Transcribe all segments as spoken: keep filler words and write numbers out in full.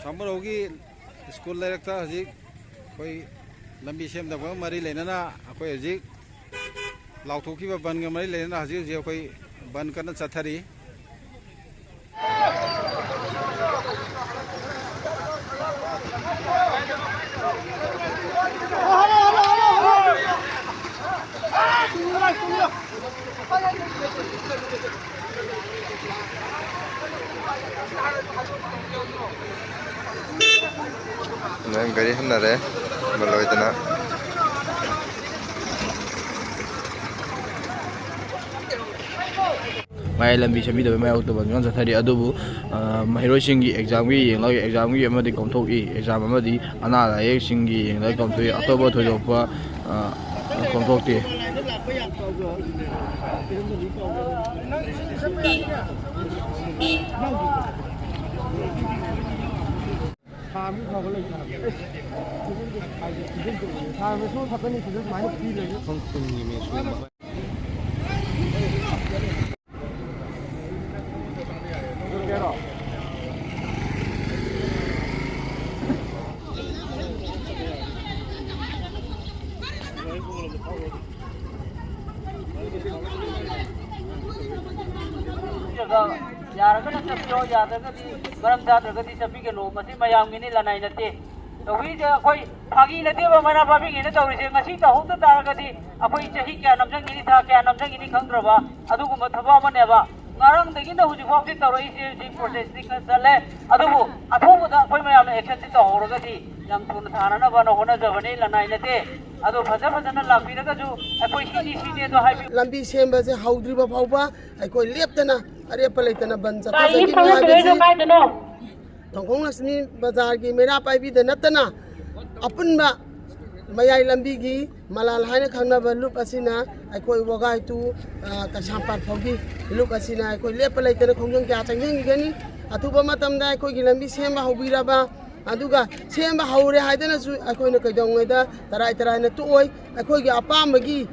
ꯁꯥꯃꯨꯔꯧꯒꯤ school ꯂꯩꯔꯛꯇ ꯍꯧꯖꯤꯛ ꯑꯩꯈꯣꯏ ꯂꯝꯕꯤ ꯁꯦꯝꯗꯕꯒ ꯃꯔꯤ ꯂꯩꯅꯅ ꯑꯩꯈꯣꯏ ꯍꯧꯖꯤꯛ ꯂꯥꯎꯊꯣꯛꯈꯤꯕ ꯕꯟꯒ ꯃꯔꯤ ꯂꯩꯅꯅ ꯍꯧꯖꯤꯛ ꯍꯧꯖꯤꯛ ꯑꯩꯈꯣꯏ ꯕꯟ ꯀꯟꯅ ꯆꯠꯊꯔꯤ꯫ ꯅꯣꯏ ꯒꯥꯔꯤ ꯍꯟꯅꯔꯦ, ꯃꯜꯂꯣꯏꯗꯅ꯫ ꯃꯌꯥꯏ ꯂꯝꯕꯤ ꯁꯦꯝꯕꯤꯗꯕ ꯃꯌꯥꯏ ꯑꯣꯛꯇꯣ ꯕꯟ ꯆꯠꯊꯔꯤ꯫ ꯑꯗꯨꯕꯨ, ꯑ, ꯃꯍꯩꯔꯣꯏꯁꯤꯡꯒꯤ ꯑꯦꯛꯖꯥꯝꯒꯤ ꯌꯦꯡꯂꯒ ꯑꯦꯛꯖꯥꯝꯒꯤ ꯑꯃꯗꯤ ꯀꯣꯝꯊꯣꯛꯏ, ꯑꯦꯛꯖꯥꯝ ꯑꯃꯗꯤ ꯑꯅꯥ ꯑꯌꯦꯛꯁꯤꯡꯒꯤ ꯌꯦꯡꯂꯒ ꯀꯣꯝꯊꯣꯛꯏ꯫ ꯑꯇꯣꯞꯄ ꯊꯣꯏꯗꯣꯛꯄ, ꯑ, ꯀꯣꯝꯊꯣꯛꯇꯦ꯫ ꯊꯥ ꯑꯃ ꯐꯥꯎꯕ ꯂꯩꯇꯅ꯫ ꯊꯥ ꯑꯃ ꯁꯨꯝ ꯈꯛꯇꯅꯤ ꯁꯤꯗ ꯁꯨꯃꯥꯏꯅ ꯐ꯭ꯔꯤ ꯂꯩ꯫ ꯌꯥꯔꯒꯅ ꯆꯠꯄꯤꯌꯣ, ꯌꯥꯗ꯭ꯔꯒꯗꯤ ꯃꯔꯝ ꯆꯥꯗ꯭ꯔꯒꯗꯤ ꯆꯠꯄꯤꯒꯅꯨ꯫ ꯃꯁꯤ ꯃꯌꯥꯝꯒꯤꯅꯤ, ꯂꯅꯥꯏ ꯅꯠꯇꯦ꯫ ꯇꯧꯕꯤꯔꯤꯁꯦ ꯑꯩꯈꯣꯏ ꯐꯥꯒꯤ ꯅꯠꯇꯦꯕ, ꯃꯩꯔꯥ ꯄꯥꯏꯕꯤꯉꯩꯅ ꯇꯧꯔꯤꯁꯦ꯫ ꯉꯁꯤ ꯇꯧꯍꯧꯗ ꯇꯥꯔꯒꯗꯤ ꯑꯩꯈꯣꯏ ꯆꯍꯤ ꯀꯌꯥ ꯅꯝꯁꯤꯟꯈꯤꯅꯤ, ꯊꯥ ꯀꯌꯥ ꯅꯝꯁꯤꯟꯈꯤꯅꯤ ꯈꯪꯗ꯭ꯔꯕ ꯑꯗꯨꯒꯨꯝꯕ ꯊꯕꯛ ꯑꯃꯅꯦꯕ꯫ ꯉꯔꯥꯡꯗꯒꯤꯅ ꯍꯧꯖꯤꯛ ꯐꯥꯎꯗꯤ ꯇꯧꯔꯛꯏꯁꯦ, ꯍꯧꯖꯤꯛ ꯄ꯭ꯔꯣꯁꯦꯁꯇꯤ ꯈꯔ ꯆꯠꯂꯦ꯫ ꯑꯗꯨꯕꯨ ꯑꯊꯨꯕꯗ ꯑꯩꯈꯣꯏ ꯃꯌꯥꯝꯅ ꯑꯦꯛꯁꯟꯁꯤ ꯇꯧꯍꯧꯔꯒꯗꯤ ꯌꯥꯝ ꯊꯨꯅ ꯊꯥꯅꯅꯕꯅ ꯍꯣꯠꯅꯖꯕꯅꯤ, ꯂꯅꯥꯏ ꯅꯠꯇꯦ꯫ ꯑꯗꯣ ꯐꯖ ꯐꯖꯅ ꯂꯥꯛꯄꯤꯔꯒꯁꯨ ꯑꯩꯈꯣꯏ ꯁꯤꯅꯤ ꯁꯤꯅꯤ ꯑꯗꯣ ꯍꯥꯏꯕꯤ- ꯂꯝꯕꯤ ꯁꯦꯝꯕꯁꯦ ꯍꯧꯗ꯭ꯔꯤꯕ ꯐꯥꯎꯕ ꯑꯩꯈꯣꯏ ꯂꯦꯞꯇꯅ ꯑꯔꯦꯞꯄ ꯂꯩꯇꯅ ꯕꯟ ꯒꯥꯔꯤ ꯆꯠꯊꯖꯒꯅꯤ ꯐꯪꯉꯛꯇ꯭ꯔꯦꯗꯣ ꯍꯥꯏꯕꯁꯤ ꯀꯥꯏꯗꯅꯣ? ꯊꯣꯡꯈꯣꯡ ꯂꯛꯁꯃꯤ ꯕꯖꯥꯔꯒꯤ ꯃꯩꯔꯥ ꯄꯥꯏꯕꯤꯗ ꯅꯠꯇꯅ ꯑꯄꯨꯟꯕ ꯃꯌꯥꯏ ꯂꯝꯕꯤꯒꯤ ꯃꯂꯥꯜ ꯍꯥꯏꯅ ꯈꯪꯅꯕ ꯂꯨꯞ ꯑꯁꯤꯅ ꯑꯩꯈꯣꯏ ꯋꯥꯒꯥꯏ ꯇꯨ, ꯑ, ꯀꯩꯁꯥꯝꯄꯥꯠ ꯐꯥꯎꯒꯤ ꯂꯨꯞ ꯑꯁꯤꯅ ꯑꯩꯈꯣꯏ ꯂꯦꯞꯄ ꯂꯩꯇꯅ ꯈꯣꯡꯖꯪ ꯀꯌꯥ ꯆꯪꯁꯤꯟꯈꯤꯒꯅꯤ꯫ ꯑꯊꯨꯕ ꯃꯇꯝꯗ ꯑꯩꯈꯣꯏꯒꯤ ꯂꯝꯕꯤ ꯁꯦꯝꯕ ꯍꯧꯕꯤꯔꯕ, ꯑꯗꯨꯒ ꯁꯦꯝꯕ ꯍꯧꯔꯦ ꯍꯥꯏꯗꯅꯁꯨ ꯑꯩꯈꯣꯏꯅ ꯀꯩꯗꯧꯉꯩꯗ ꯇꯔꯥꯏ ꯇꯔꯥꯏꯅ ꯇꯣꯛꯑꯣꯏ꯫ ꯑꯩꯈꯣꯏꯒꯤ ꯑꯄꯥꯝꯕꯒꯤ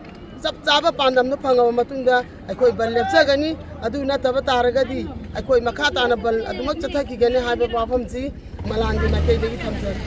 ꯆꯞ ꯆꯥꯕ ꯄꯥꯟꯗꯝꯗꯨ ꯐꯪꯉꯕ ꯃꯇꯨꯡꯗ ꯑꯩꯈꯣꯏ ꯕꯟ ꯂꯦꯞꯆꯒꯅꯤ꯫ ꯑꯗꯨ ꯅꯠꯇꯕ ꯇꯥꯔꯒꯗꯤ ꯑꯩꯈꯣꯏ ꯃꯈꯥ ꯇꯥꯅ ꯕꯟ ꯑꯗꯨꯃꯛ ꯆꯠꯊꯈꯤꯒꯅꯤ ꯍꯥꯏꯕ ꯋꯥꯐꯝꯁꯤ ꯃꯂꯥꯟꯒꯤ ꯃꯥꯏꯀꯩꯗꯒꯤ ꯊꯝꯖꯔꯤ꯫